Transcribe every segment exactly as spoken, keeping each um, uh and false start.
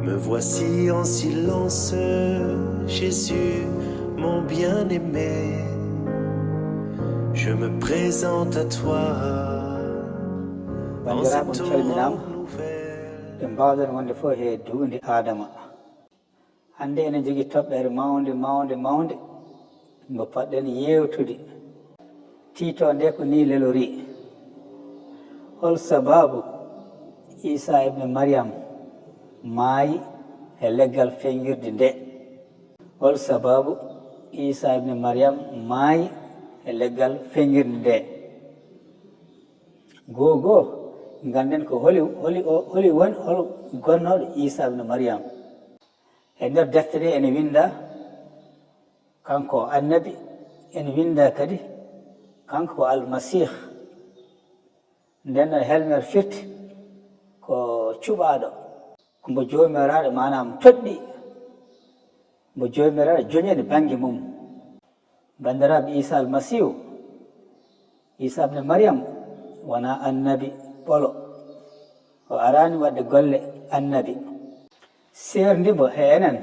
Me voici en silence, Jésus, mon bien-aimé. Je me présente à toi en Bandiraɓe, cette on calminaama. Nouvelle. Ɓe mbawɗen wonde fof he duunde Adama. Hannde enen jogii toɓɓere mawnde, mawnde, mawnde, mbo poɗɗen yeewtude. Tiito nde ko nii lelorii: Hol sabaabu Isa ibn Maryam maayi e leggal feññirde nde? Hol sabaabu Isa ibn Maryam maayi e leggal feññirde nde? Goo goo, ngannden ko holi, holi, o- holi woni, hol gonnooɗo Isa ibn Maryam. E nder defte ɗe ene winnda, kanko annabi, ene winnda kadi, kanko ko Almasih. Nden noon helmer firti ko cuɓaaɗo, ko mbo Joomiraaɗo, maanaam toɗɗi, mbo Joomiraaɗo joñani bannge mum. Banndiraaɓe, Isa Almasiihu, Isa ibn Maryam, wonaa annabi ɓolo. O araani waɗde golle annabi. Seerndi mbo he enen.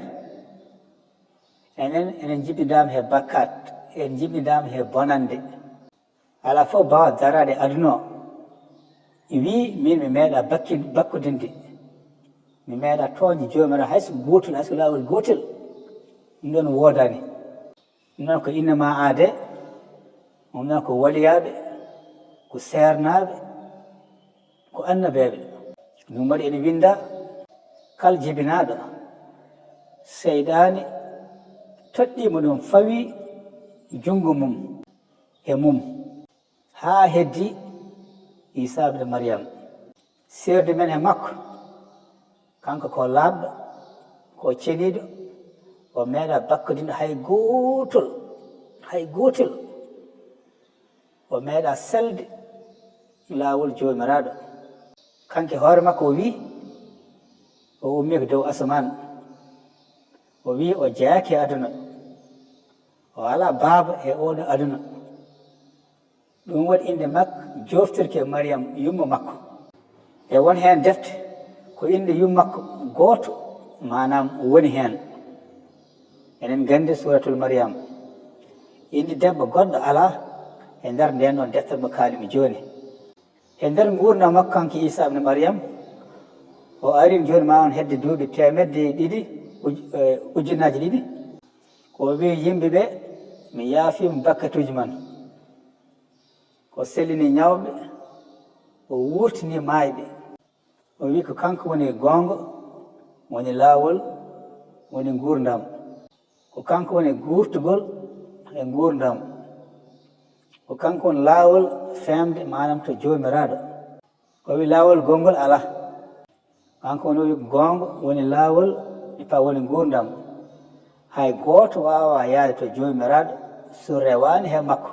Enen, enen njibindaama he bakkaat, en njibindaama he bonannde. Alaa fof baawɗo daraade e aduna o, wii, miin mi meeɗaa bakki-, bakkudinde, mi meeɗaa tooñde Joomiraaɗo hay so gootel, hay so laawol gootel. Ɗum ɗoon woodaani. Ɗum noon ko innama aade, ɗum noon ko waliyaaɓe, ko seernaaɓe, ko annabeeɓe. Ɗum waɗi ene winnda, kala jibinaaɗo, seyɗaani toɗɗii mo ɗum, fawi junngo mum e mum, haa heddi Isa ibn Maryam. Seerndi men e makko, kanko ko laaɓɗo, ko ceniiɗo, o meeɗaa bakkudinde hay gootol, hay gootel. O meeɗaa selde laawol Joomiraaɗo. Kanko e hoore makko o wii, o ummii ko dow asamaan. O wii o jeyaaki e aduna. O alaa baaba e oɗo aduna. Ɗum waɗi innde makko joftirke Maryam, yumma makko. E won heen defte ko innde yumma makko gooto, maanaam, woni heen. Enen nganndi Suuratul Maryam. Innde debbo goɗɗo alaa e nder ndeen ɗoon deftere mo kaalimi jooni. E nder nguurndam makko kanko Isa ibn Maryam, o arin jooni ma on hedde duuɓi teemedde ɗiɗi, uj-, eh, ujunnaaji ɗiɗi. Ko o wii yimɓe ɓe, mi yaafii mo bakkatuuji mon. O sellini ñawɓe, o wuurtini maayɓe. O wii ko kanko woni goonga, woni laawol, woni nguurndam. Ko kanko woni guurtugol e nguurndam. Ko kanko woni laawol feemde, maanaam to Joomiraaɗo. O wii laawol gonngol alaa. Kanko woni o wii goonga woni laawol e pa woni nguurndam. Hay gooto waawaa yaade to Joomiraaɗo so rewaani he makko.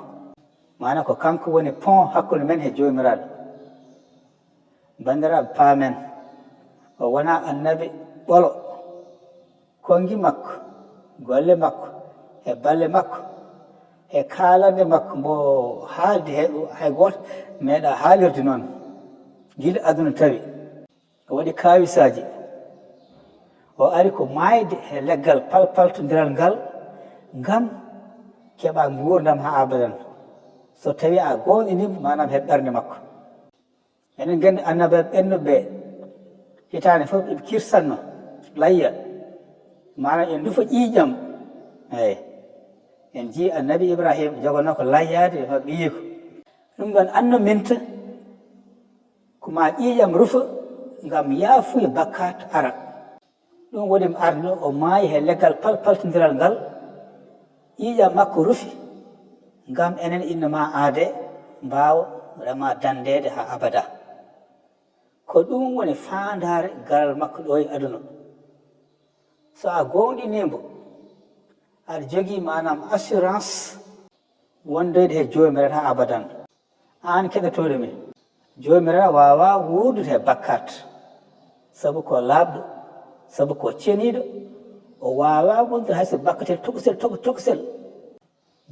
Maanaam ko kanko woni pont hakkunde men he Joomiraaɗo. Banndiraaɓe, paamen, o wonaa annabi ɓolo. Konngi makko, golle makko, e balle makko, e kaalande makko mbo haaldi he, hay gooto meeɗaa haalirde noon. Gila aduna tawi, o waɗi kaawisaaji. O ari ko maayde e leggal palpaltondiral ngal ngam keɓa nguurndam haa abadan. So tawii a goonɗinii mo, maanaam he ɓernde makko. Enen nganndi annabaaɓe ɓennuɓe ɓe, hitaande fof eɓe kirsanno layya, maanaam eɓe ndufa ƴiiƴam. Eey, en njii annabi Ibrahima jogonoo ko layyaade e ɓiyiiko. Ɗum ɗoon anno minta ko ma ƴiiƴam rufa ngam yaafuye bakkaat ara. Ɗum waɗi mo arde ɗo, o maayi he leggal palpaltondiral ngal. Ƴiiƴam makko rufi, ngam enen inna ma aade, mbaawa rema danndeede haa abada. Ko ɗum woni faandaare garal makko ɗo e aduna. So a goonɗinii mbo, aɗa jogii, maanaam, assurance wondoyde he Joomiraaɗo haa abadan. Aan keɗotooɗo mi, Joomiraaɗo waawaa wuurdude he bakkaat, sabu ko laaɓɗo, sabu ko ceniiɗo, o waawaa wondude hay so bakkatel tokosel, toko-, tokosel.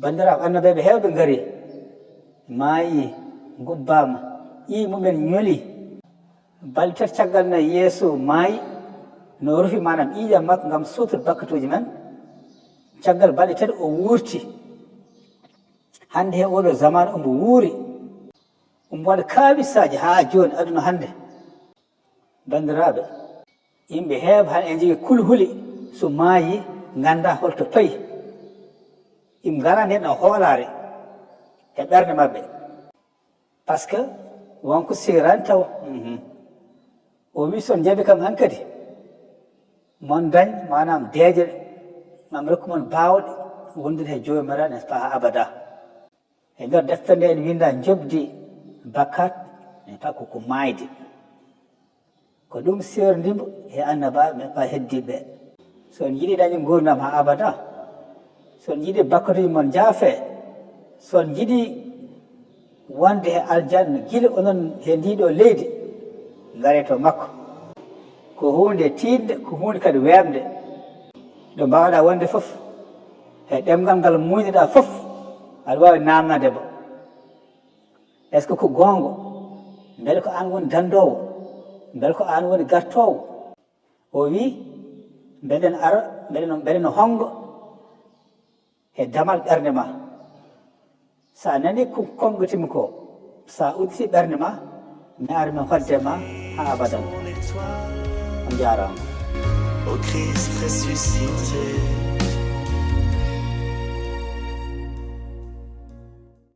Banndiraaɓe, annabeeɓe heewɓe ngarii, maayii, ngubbaama, ƴiiƴe mumen ñolii. Balɗe tati caggal nde Yeesu maayi, No rufi, maanaam ƴiiƴam makko, ngam suutude bakkatuuji men. Caggal balɗe tati o wuurti. Hannde he oɗo zaman omo wuuri. Omo waɗa kawisaaji haa jooni, aduna hannde. Banndiraaɓe, yimɓe heeɓe hannde ene njogii kulhuli, so maayi, ngannda holto payi. Yimɓe ngala nden ɗon hoolaare e ɓernde maɓɓe. Parce que wonko siirani taw. Mhm. O wi, so on njaɓi kam hankadi, mon dañ, maanaam deeƴe, mam rokku mon baawɗe wondude he joomiraaɗo, n'est-ce pas, haa abada. E nder deftere nde ene winnda njoɓdi bakkat, n'est-ce pas, ko ko maayde. Ko ɗum seerdimbo e annabaaɓe, n'est-ce pas, heddiiɓe. So on njiɗi dañde nguurndam haa abada, so on njiɗi bakkatuuji mon njaafe, so on njiɗi wonde he aljanna gila onon he ndii ɗoo leydi, ngare to makko. Ko huunde tiiɗnde, ko huunde kadi weeɓnde. Ɗo mbaawɗaa wonde fof, he ɗemngal ngal muuynoɗaa fof, aɗa waawi naamnaade mo. Est-ce que ko goonga? Mbele ko aan woni danndoowo? Mbele ko aan woni gartoowo? O wi, mbeɗen ara, mbeɗen, mbeɗen honnga e damal ɓernde ma. So a nani ko konngatimi ko, so a udditi ɓernde ma, mi ara mi hoɗde ma haa abadan. On njaaraama. Au Christ ressuscité.